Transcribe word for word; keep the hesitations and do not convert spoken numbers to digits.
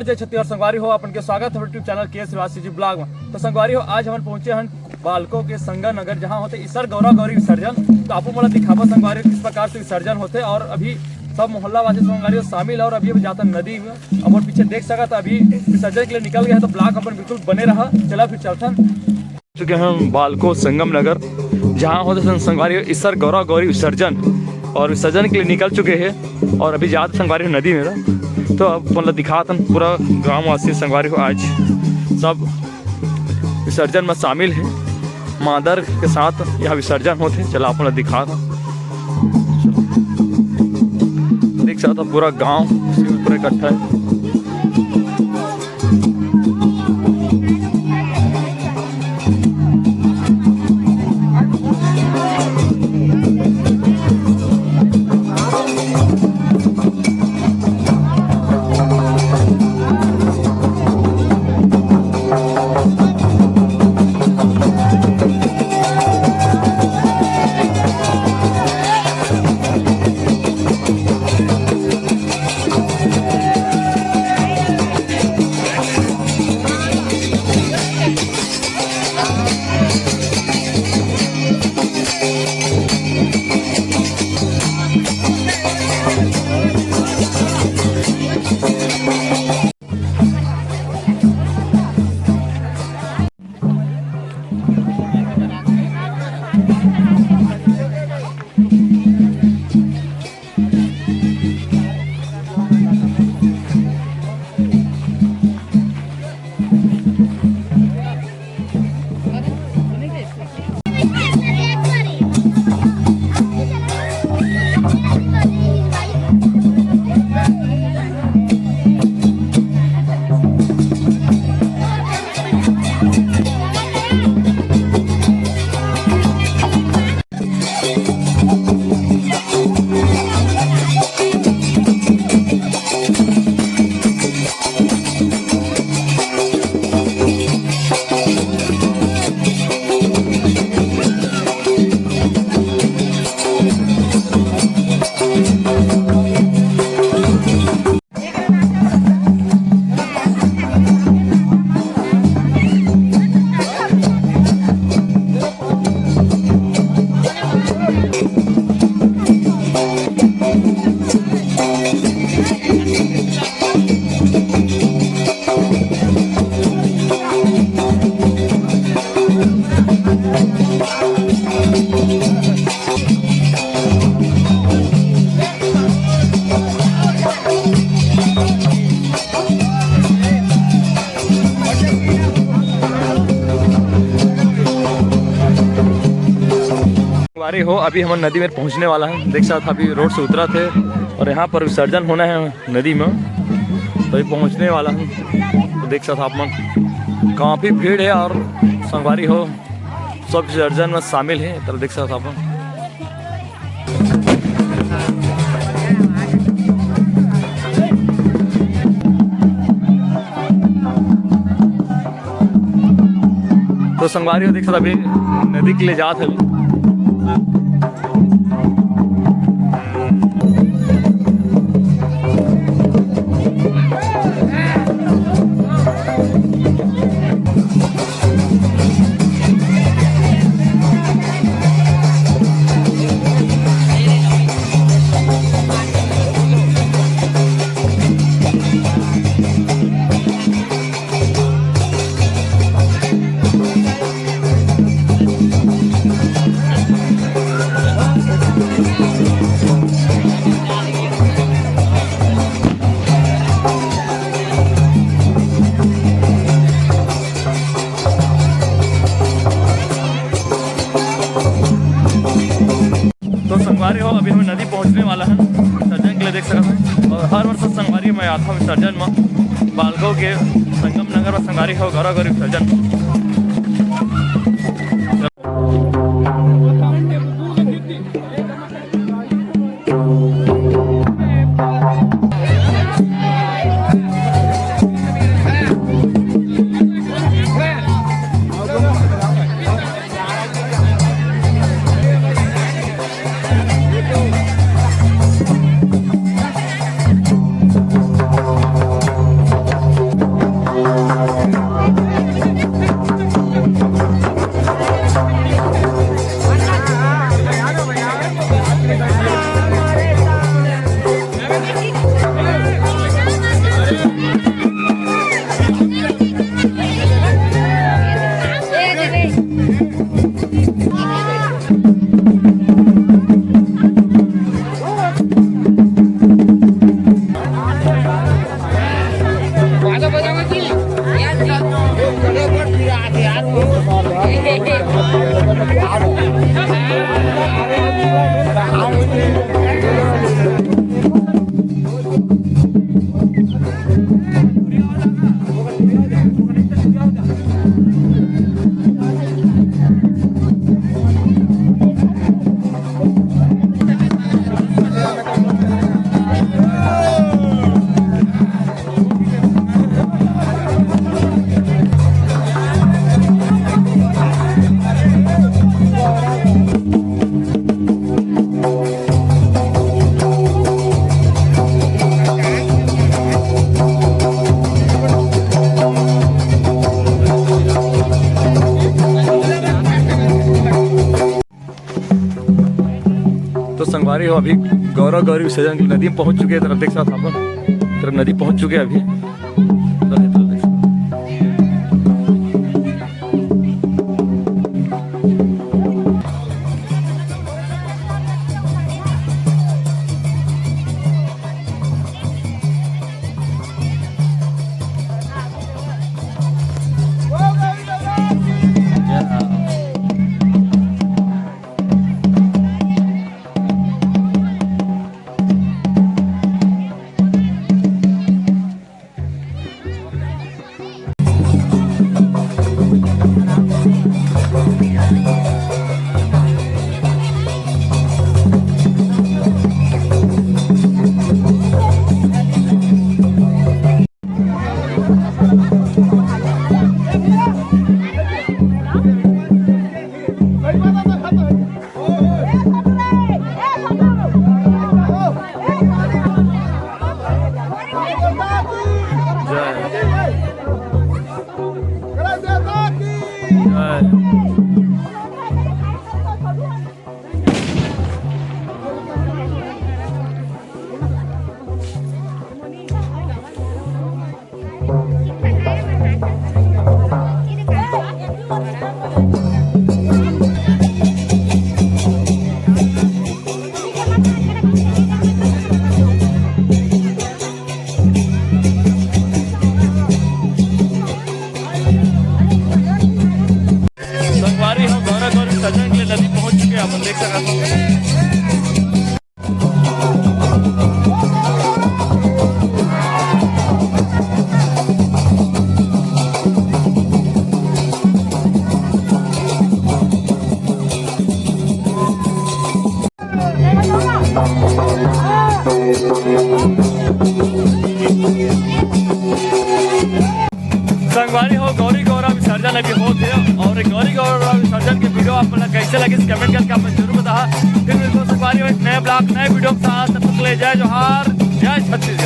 जय छत्तीसगढ़ संगवारी हो, अपन के स्वागत हे YouTube चैनल के श्रीवास जी ब्लॉग में। तो संगवारी हो, आज हमन पहुंचे हन बालको के संगम नगर, जहां होथे इसर गौरा गौरी विसर्जन। तो आपो मोला दिखाबो संगवारी हो, किस प्रकार से विसर्जन होथे, और अभी सब मोहल्ला वासी संगवारी हो शामिल हे, और अभी, अभी जाथन नदी में। अब मोर पीछे देख सकत, अभी विसर्जन के लिए निकल गए हैं, तो ब्लॉग अपन बिल्कुल बने रहा। चला फिर चलथन। चुके हैं हम बालको संगम नगर, जहाँ होथे संगवारी हो इसर गौरा गौरी विसर्जन, और विसर्जन के लिए निकल चुके हैं और अभी जात संगवारी हो नदी में। तो अब मतलब दिखाथन पूरा गांव वासी संगवारी हो, आज सब विसर्जन में शामिल है। मादर के साथ यह विसर्जन होथे, चला आप मन ल दिखाथन। देख सकत हो पूरा गांव पूरा इकट्ठा है। संगवारी हो, अभी हमन नदी में पहुंचने वाला हन। देख सकत हो, अभी रोड से उतरत हे और यहाँ पर विसर्जन होना है नदी में, तो अभी पहुंचने वाला हन। तो देख सकत हो आप मन, काफ़ी भीड़ है और संगवारी हो, सब विसर्जन में शामिल है। तो देख सकत हो आप मन। तो संगवारी हो, देख सकत हो, अभी नदी के लिए जात हे। तो संगवारी हो, अभी हम नदी पहुंचने वाला है विसर्जन के लिए, देख सकत हो। और हर वर्ष संगवारी मैं आता हूँ विसर्जन में, बालगांव के संगम नगर में संगवारी हो, गौरा गौरी विसर्जन। तो अभी गौरा गौरी विसर्जन के लिए नदी में पहुंच चुके हैं, तरफ देख सकत हव अपन, तरफ नदी पहुंच चुके हैं अभी। संगवारी हो, गौरा गौरी विसर्जन के लिए नदी पहुंच चुके हैं, अपन देख सकत हव। संगवारी हो, गौरी गौरा विसर्जन अभी होत हे, और गौरी गौरा विसर्जन के video आप मन ला कैसे लगिस, comment करके आप मन जरूर बताहा। फिर मिलबो संगवारी हो एक नए vlog, नए video के साथ। तब तक के लिए जय जोहार, जय छत्तीसगढ़।